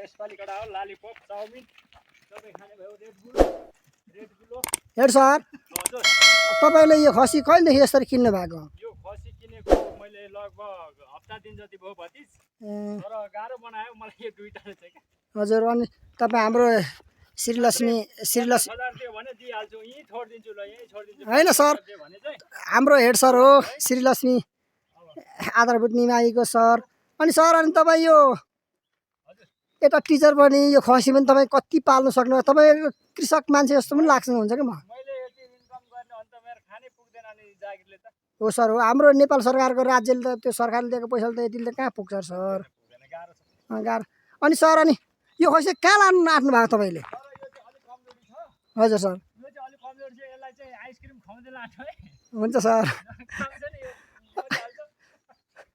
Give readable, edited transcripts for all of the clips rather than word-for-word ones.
यसपालि कडा हो लालीपप चाउमिन सबै खाने भयो रेड बुल हेड सर हजुर तपाईँले यो खसी कहिलेदेखि यसरी किन्नु भएको यो खसी किनेको मैले लगभग हप्ता दिन जति भयो भतिज तर गाह्रो बनायो मलाई यो दुईटा चाहिँ क्या हजुर अनि तपाईँ हाम्रो श्रीलक्ष्मी 1000 दियो भने दिइहाल्छु यहीँ छोडिदिन्छु ल यहीँ छोडिदिन्छु होइन सर भने चाहिँ हाम्रो हेड सर हो श्रीलक्ष्मी आधारभूत निमाईको सर अनि सर अनि तपाईँ यो यता टिचर पनि यो खसी पनि तपाईँ कति पाल्नु सक्नु तपाईँ कृषक मान्छे जस्तो पनि लाग्छ हुन्छ कि मैले यति इन्कम गर्ने अन्त मेरो खानै पुग्दैन नि जागिरले त हो सर हो हाम्रो नेपाल सरकारको राज्यले त त्यो सरकारले दिएको पैसाले त यतिले कहाँ पुग्छ सर गाह्रो अनि सर अनि यो खसी कहाँ लानु आँट्नु भएको तपाईँले हजुर सर यो चाहिँ अलिक कमजोर छ यसलाई चाहिँ आइसक्रिम खुवाउँदै लान्छु है हुन्छ सर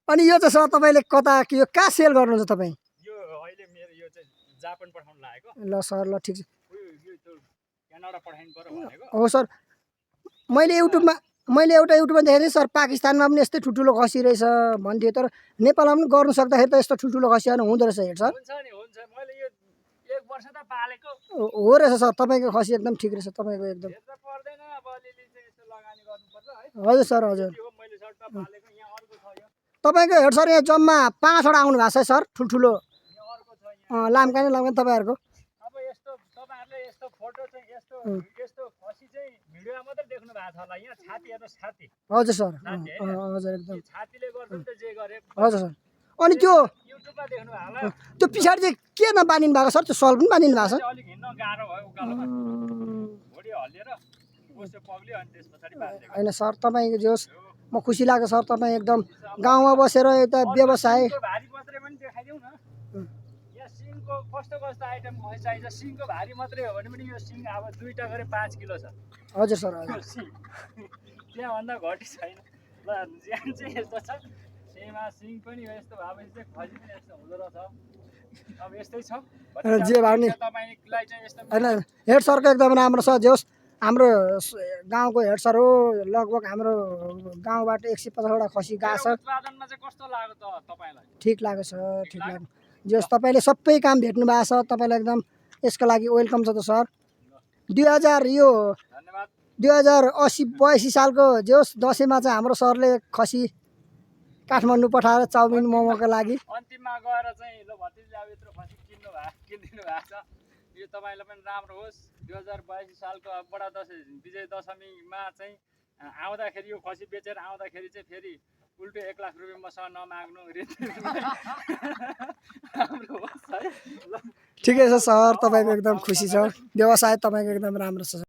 अनि यो चाहिँ सर तपाईँले कता यो कहाँ सेल गर्नुहुन्छ तपाईँ यो अहिले मेरो यो चाहिँ जापान पठाउनु लागेको ल सर ल ठिक छ क्यानाडा पठाइनु पर्यो भनेको हो सर मैले एउटा युट्युबमा देखेको थिएँ सर पाकिस्तानमा पनि यस्तै ठुल्ठुलो खसी रहेछ भन्थ्यो तर नेपालमा पनि गर्नु सक्दाखेरि त यस्तो ठुल्ठुलो खसीहरू हुँदो रहेछ हेड सर हुन्छ नि हुन्छ मैले यो 1 वर्ष त पालेको हो रहेछ सर तपाईँको खसी एकदम ठिक रहेछ तपाईँको एकदम हेर्न पर्दैन अब अलिअलि चाहिँ यसो लगानी गर्नुपर्छ है हजुर सर हजुर यो मैले सर्टमा पालेको यहाँ अर्को छ यो तपाईँको हेड सर यहाँ जम्मा 5वटा आउनु भएको छ सर ठुल्ठुलो यहाँ अर्को छ यहाँ लामकाने तपाईँहरूको अब यस्तो तपाईहरुले यस्तो फोटो चाहिँ यस्तो खसी चाहिँ भिडियोमा मात्र देख्नु भएको छ होला यहाँ छाती हेर्नु छाती हजुर सर हजुर एकदम छातीले गर्दा त जे गरे हजुर सर अनि त्यो युट्युबमा देख्नु भएको होला त्यो पछाडि चाहिँ के नबानिनु भएको सर त्यो सल पनि बानिनु भएको छ अलिक हिँड्न गाह्रो भयो उकालोमा भुँडी हल्लिएर उसो पग्लियो अनि त्यस पछाडि बाँधेको होइन सर तपाईँको जोस् म खुसी लाग्यो सर तपाईँ एकदम गाउँमा बसेर यता व्यवसाय भारी मात्रै पनि देखाइदेऊ न यहाँ सिङको कस्तो कस्तो आइटम चाहिन्छ सिङको भारी मात्रै हो भने पनि यो सिङ अब 2टा गरे 5 किलो छ हजुर सर हजुर त्यहाँभन्दा घटी छैन ल ज्यान चाहिँ यस्तो छ सेमा सिङ पनि यस्तो भएपछि चाहिँ खसी पनि यस्तो हुँदो रहेछ अब यस्तै छ जे भए पनि तपाईँलाई चाहिँ यस्तो होइन हेड सरको एकदम राम्रो छ जोस् हाम्रो गाउँको हेड सर हो लगभग हाम्रो गाउँबाट 150वटा खसी गएको छ उत्पादनमा चाहिँ कस्तो लाग्यो त तपाईँलाई ठिक लाग्यो सर ठिक लाग्यो जोस् तपाईँले सबै काम भेट्नु भएको छ तपाईँलाई एकदम यसको लागि वेलकम छ त सर 2000 यो धन्यवाद 2080-82 सालको जोस् दसैँमा चाहिँ हाम्रो सरले खसी काठमाडौँ पठाएर चाउमिन मोमोको लागि अन्तिममा गएर चाहिँ ल भतिजले अब यत्रो खसी किनिदिनु भएको छ यो तपाईँलाई पनि राम्रो होस् 2082 सालको बडा दसैँ विजय दशमीमा चाहिँ आउँदाखेरि यो खसी बेचेर आउँदाखेरि चाहिँ फेरि उल्टो 1 लाख रुपियाँ मसँग नमाग्नु राम्रो होस् है ल ठिकै छ सर तपाईँको एकदम खुसी छ व्यवसाय तपाईँको एकदम राम्रो छ